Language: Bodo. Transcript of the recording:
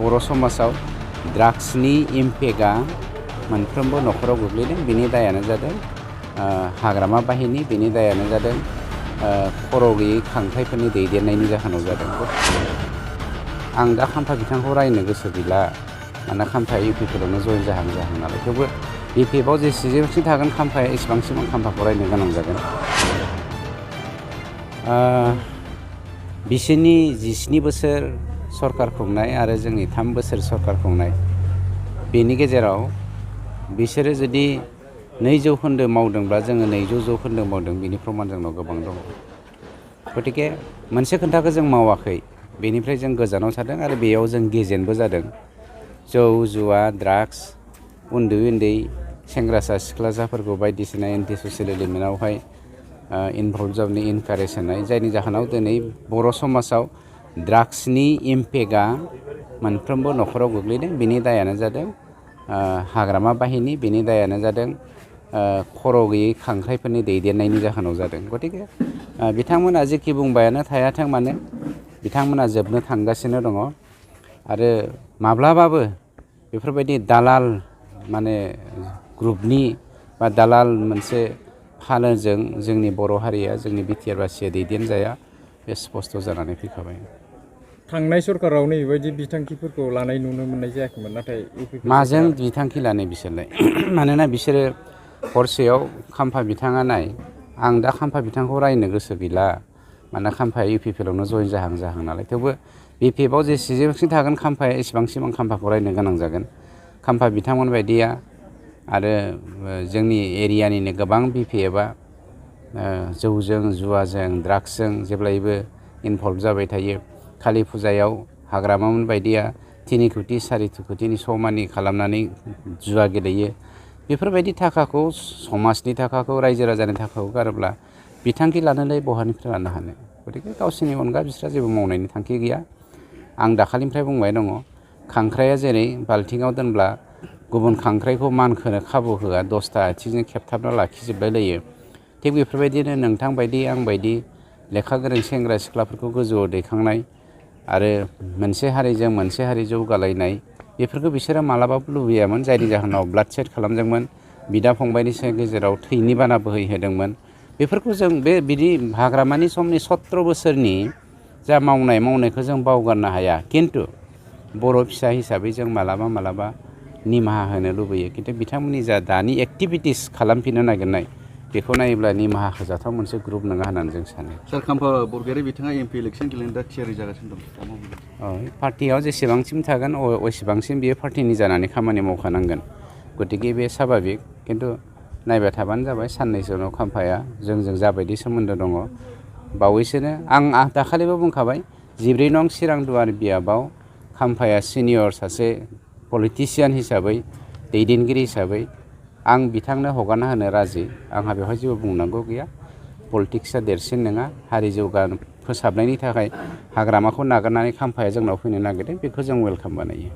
बर' समाजाव ड्राग्सनि इम्पेक्टआ मोनफ्रोमबो न'खराव गोग्लैदों। बिनि दायानो जादों हाग्रामा बाहिनी, बिनि दायानो जादों खर' गैयै खांख्राइफोरनि दैदेननायनि जाहोनाव जादों। आं दा खाम्फा बिथांखौ रायनो गोसो गैला, मानोना खाम्फाया इउपिपिएलआवनो जयेन जाहां नालाय। थेवबो बिपिएफआव जेसेबांसिम थागोन खाम्फाया एसेबांसिम आं खाम्फाखौ रायनो गोनां जागोन। बिसोरनि 17 बोसोर सरकार खुंनाय आरो जोंनि 3 बोसोर सरकार खुंनाय, बेनि गेजेराव बिसोरो जुदि 2% मावदोंब्ला जोङो 200% मावदों, बिनि प्रमान जोंनाव गोबां दङ। गतिके मोनसे खोथाखौ जों मावाखै, बेनिफ्राय जों गोजानाव थादों आरो बेयाव जों गेजेनबो जादों। जौ जुवा ड्राग्स, उन्दै सेंग्रासा सिख्लासाफोरखौ बायदिसिना एन्टि ससियेल एलिमेन्टआवहाय इनभल्भ जाबोनो इनकारेज होनाय, जायनि जाहोनाव दिनै बर' समाजाव ड्राग्सनि इम्पेक्टआ मोनफ्रोमबो न'खराव गोग्लैदों। बिनि दायानो जादों हाग्रामा बाहिनी, बिनि दायानो जादों खर' गैयै खांख्राइफोरनि दैदेननायनि जाहोनाव जादों। गतिके बिथांमोना जेखि बुंबायानो थायाथों मानो, बिथांमोना जोबनो थांगासिनो दङ आरो माब्लाबाबो बेफोरबायदि दालाल ग्रुपनि बा दालाल मोनसे फालोजों जोंनि बर' हारिया, जोंनि बिटिआर बासिया दैदेनजाया, बे स्पस्ट जानानै फैखाबाय। थांनाय सरकाराव नैबायदि बिथांखिफोरखौ लानाय नुनो मोननाय जायाखैमोन, नाथाय माजों बिथांखि लानाय बिसोरलाय? मानोना बिसोरो हरसेयाव खाम्फा बिथाङा नाय, आं दा खाम्फा बिथांखौ रायनो गोसो गैला, मानोना खाम्फाया इउपिपिएलआवनो जयेन जाहां नालाय। थेवबो बिपिएफआव जेसेबांसिम थागोन खाम्फाया एसेबांसिम आं खाम्फाखौ रायनो गोनां जागोन। खाम्फा बिथांमोन बायदिया आरो जोंनि एरियानिनो गोबां बिपिएफआ जौजों जुवाजों ड्राग्सजों जेब्लायबो इनभल्भ जाबाय थायो। कालि फुजायाव हाग्रामामोन बायदिया 3 कोटि 4 कोटिनि समानि खालामनानै जुवा गेलेयो। बेफोरबायदि थाखाखौ, समाजनि थाखाखौ, रायजो राजानि थाखाखौ गारोब्ला बिथांखि लानोलाय बहानिफ्राय लानो हानो? गतिके गावसोरनि अनगा बिस्रा जेबो मावनायनि थांखि गैया। आं दाखालिनिफ्राय बुंबाय दङ, खांख्राइया जेरै बाल्थिङाव दोनब्ला गुबुन खांख्राइखौ मानखोनो खाबु होआ, 10था आथिंजों खेबथाबना लाखिजोबलाय लायो। थिग बेफोरबायदिनो नोंथां बायदि आं बायदि लेखा गोरों सेंग्रा सिख्लाफोरखौ गोजौआव दैखांनाय आरो मोनसे हारिजों मोनसे हारि जौगालायनाय, बेफोरखौ बिसोरो मालाबाबो लुबैयामोन। जायनि जाहोनाव ब्लाड सेड खालामदोंमोन, बिदा फंबायनि गेजेराव थैनि बाना बोहैहोदोंमोन। बेफोरखौ जों बिदि हाग्रामानि समनि 17 बोसोरनि जा मावनायखौ जों बावगारनो हाया। खिन्थु बर' फिसा हिसाबै जों मालाबा निमाहा होनो लुबैयो। खिन्थु बिथांमोननि जा दानि एक्टिभिटिस खालामफिननो नागिरनाय, बेखौ नायोब्ला निमाहा होजाथाव मोनसे ग्रुप नङा होननानै जों सानो। सार, खाम्फा बरगयारी बिथाङा एमपि इलेक्सन गेलेनो दा थियारि जागासिनो दं। पार्टियाव जेसेबांसिम थागोन एसेबांसिम बियो पार्टिनि जानानै खामानि मावखानांगोन। गतिके बे स्वाभाबिक। खिन्थु नायबाय थाबानो जाबाय, साननैसो उनाव खाम्फाया जोंजों जाबायदि सोमोन्दो दङ, बावैसोनो आं दाखालिबो बुंखाबाय, 14 नं चिरांदुवार बियाबाव खाम्फाया सिनियर सासे पलिटिसियान हिसाबै, दैदेनगिरि हिसाबै आं बिथांनो हगारना होनो राजि। आंहा बेवहाय जेबो बुंनांगौ गैया। पलिटिक्सआ देरसिन नङा। हारि फोसाबनायनि थाखाय हाग्रामाखौ नागारनानै खाम्फाया जोंनाव फैनो नागिरदों, बेखौ जों वेलकाम बानायो।